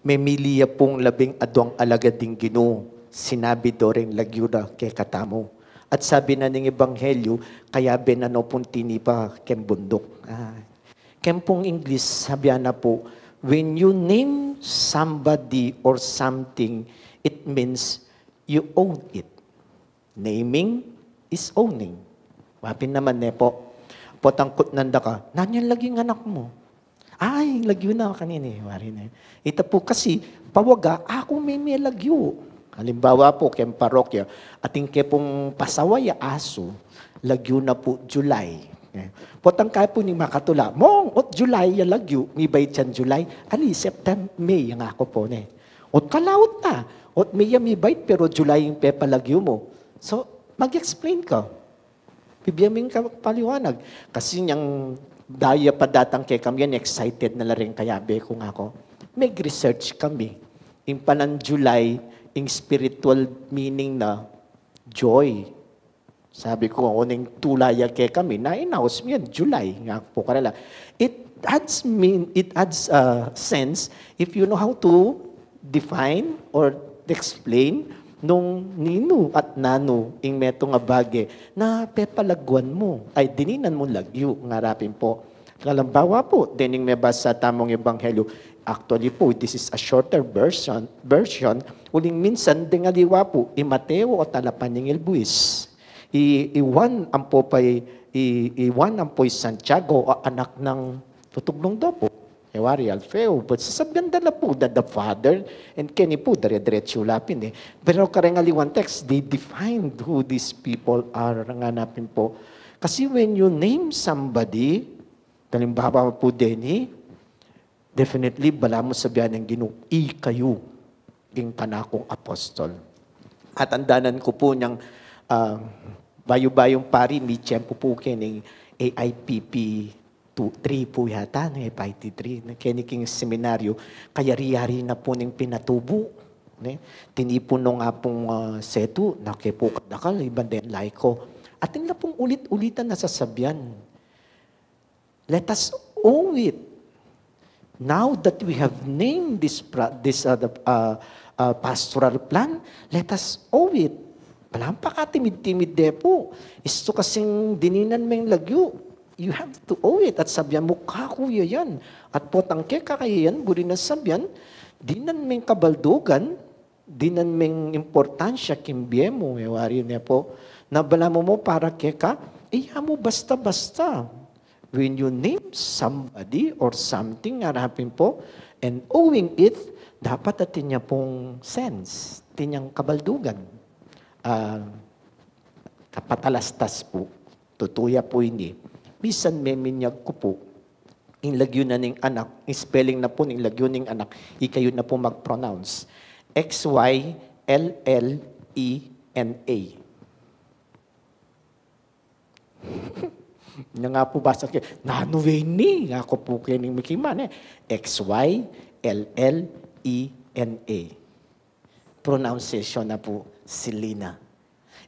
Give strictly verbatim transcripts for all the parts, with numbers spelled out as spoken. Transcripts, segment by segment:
Memili ya pung labing adwang alagad ding Ginu, sinabi do reng lagyu da kekatamu. At sabi na ning ebanghelyu, kayabe na no pung tinipa keng bunduk. Ah. Keng pung English, sabi na pu, when you name somebody or something, it means you own it. Naming is owning. Wapin naman ne pu. Potang kutnan da ka, "Nanu yang lagyu ning anak mu?" "Ay, lagyu na kanini," wari ne. Ita pu kasi, pawaga, aku me melagyu. Halimbawa pu, keng parokya, atin ke pung pasawa ya asu, lagyu na pu July. Eh, potang kaya pu ning makatula, "Mong, ot July ya lagyu, mibait yang July." "Ali, September, May," yang aku pu ne. "Ot kalaut na, ot May ya mibait, pero July ing pepalagyu mu." So, mag-explain ka. Bibie ming kapaliwanag. Kasi nyang daya pa datang kekami yan, excited na la reng kayabe ku, ngaku, "Mag-research kami." Ing panan July, ing spiritual meaning na joy. Sabi ku, "Oneng tula ya kekami?" "Na, inaus mi yan, July," ngaku pu karela. It adds mean, it adds, uh, sense if you know how to define or explain nung ninu at nanu ing metung a bage na pepalagwan mu, ay, dininan mung lagyu, ngarapin pu. Halimbawa pu, dening mebasa tamung ebanghelyu, actually pu, this is a shorter version, version, uling minsan deng aliwa pu, i Mateo o talapan ning ilbuis. I, i Juan ampo pa'y, i, i Juan ampo i Santiago, a, anak nang tutuglung do pu. E wari Alfeo, but sasabian da la pu, the, the father, and keni pu, dire-diretsu la pin e. Pero kareng aliwang text, they defined who these people are, nganapin pu. Kasi when you name somebody, halimbawa pu deni, definitely, balamu sabian ning Ginu, "Ikayu ing kanakung apostol." At andanan ku pu nyang, ah, bayu-bayung pari, mitiyempu pu keni A I P P two, three pu yata, ne, F I T three, ne, keni king seminaryo, kayari-yari na pu ning pinatubu, ne? Tinipun nung apung, ah, setu, na ke pu kadakal, iban deng laiko. Atin la pung ulit-ulitan a sasabian. Let us owe it. Now that we have named this pra-, this, uh, the, uh, uh, pastoral plan, let us owe it. Balamu pakatimid-timid de pu. Istu kasing dininan meng lagyu, you have to owe it. At sabian mu, "Kaku ya yan." At potang keka ya yan, buri nang sabian, dinan meng kabaldugan, dinan meng importansya king bie mu, e wari ne pu. Na balamu mu para keka, iya mu basta-basta. When you name somebody or something, ngarapin pu, and owing it, dapat atin ya pung sense, atin yang kabaldugan. Ah, kapatalastas pu, tutu ya pu ini. Misan meminyag ku pu, ing lagyu na ning anak, ing spelling na pu ning lagyu ning anak, ikayu na pu mag-pronounce. X Y L L E N A. Nya nga pu basa ke, "Nanu ini?" Ngaku pu keni, "Mikiman e." X Y L L E N A. Pronunciation na pu, Selena.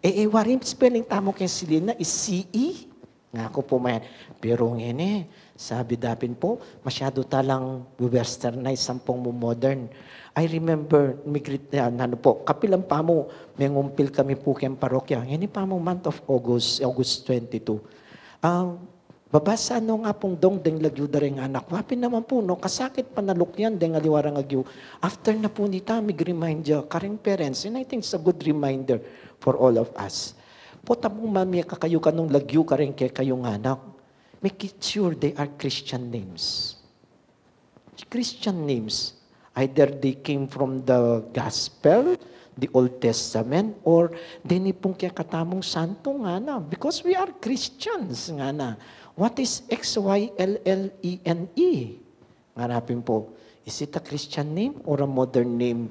E, e, wari spelling tamu keng Selena is C E. Ngaku pu, man. Pero ngeni, sabi da pin pu, masyadu ta lang westernize ampong modern. I remember, migrit, ah, nanu pu, kapilan pa mu, mengumpil kami pu keng parokya. Ngeni pa mu, month of August, August twenty-two. Ah, babasa no nga pung dong deng lagyu da reng anak. Wapin naman pu, no, kasakit panalukyan deng aliwa rang agyu. After na pu nita, mig-remind ya kareng parents. And I think it's a good reminder for all of us. Potang mung mamie kakayu kanung lagyu kareng kekayung anak, make it sure they are Christian names. Christian names. Either they came from the gospel, the Old Testament, or deni pung kekatamung santo, ngana. Because we are Christians, ngana. What is X Y L L E N E? Nganapin pu, is it a Christian name or a modern name,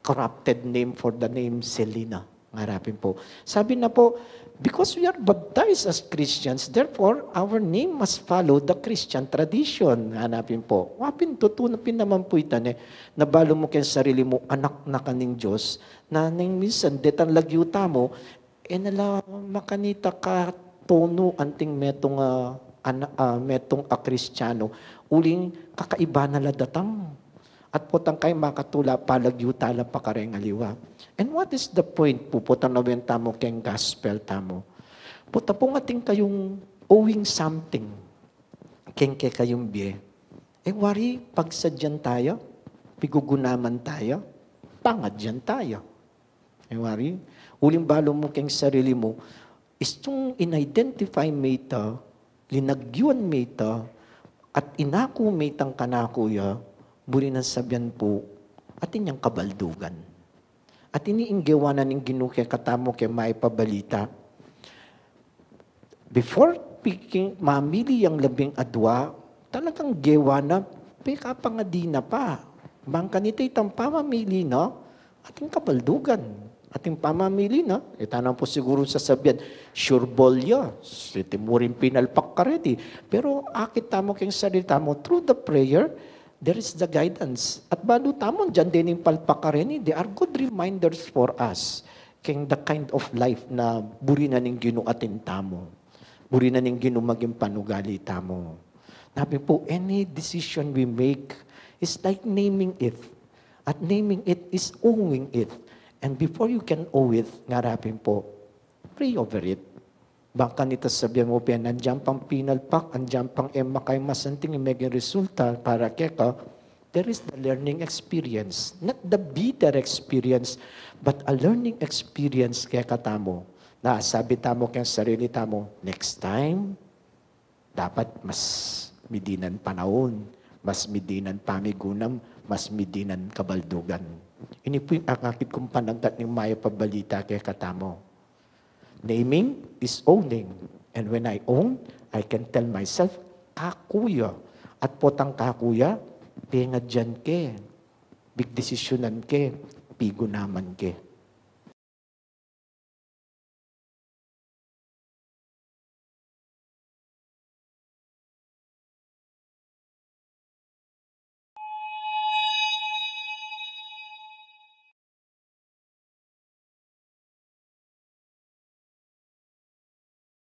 corrupted name for the name Selena? Nganapin pu. Sabi na pu, because we are baptized as Christians, therefore, our name must follow the Christian tradition. Nganapin pu. Wapin, tutu na pin naman pu ita ne, na balu mu keng sarili mu, anak na ka ning Dios, na ning minsan, detang lagyu tamu, e na la makanita katonu anting metung a, ana-, ah, metung a Kristiano, uling kakaiba na la datang. At potang kay makatula, palagyu tala pa kareng aliwa. And what is the point? Puputang na wen tamu keng gospel tamu. Potang pung atin kayung owing something keng kekayung bie. E wari, pagsadyan taya, pigugunaman taya, pangadyan taya. E wari, uling balu mu keng sarili mu, istung in-identify me ita, linagyuan me ita, at inaku me itang kanaku ya, buri nang sabian pu, atin yang kabaldugan. At ini ing gewa na ning Ginu kekatamu keng Mayap a Balita. Before picking, mamili yang labing adua, talagang gewa na, pekapangadi na pa. Bang kanita itang pamamili na, atin kabaldugan. Atin pamamili na, e ta na pu siguru sasabian, sure ball ya, siti mu rin pinalpak kareti. Pero akit tamu keng sarili tamu, through the prayer, there is the guidance. At balu tamu, diyan din ing palpak kareni, they are good reminders for us keng the kind of life na buri na ning Ginu atin tamu. Buri na ning Ginu maging panugali tamu. Sabi pu, any decision we make is like naming it. At naming it is owning it. And before you can owe it, ngarapin pu, pray over it. Bang kanita sabian mu pa, andiyan pang pinalpak, andiyan pang e makaimasanting meging resulta para keka, there is the learning experience. Not the bitter experience, but a learning experience kekatamu. Na sabi tamu keng sarili tamu, next time, dapat mas midinan panaun, mas midinan pamigunam, mas midinan kabaldugan. Ini pu ing akakit kung panagkat ning Mayap a Balita kekatamu. Naming is owning. And when I own, I can tell myself, kaku ya. At potang kaku ya, pengadyan ke, pigdesisyunan ke, pigunaman ke.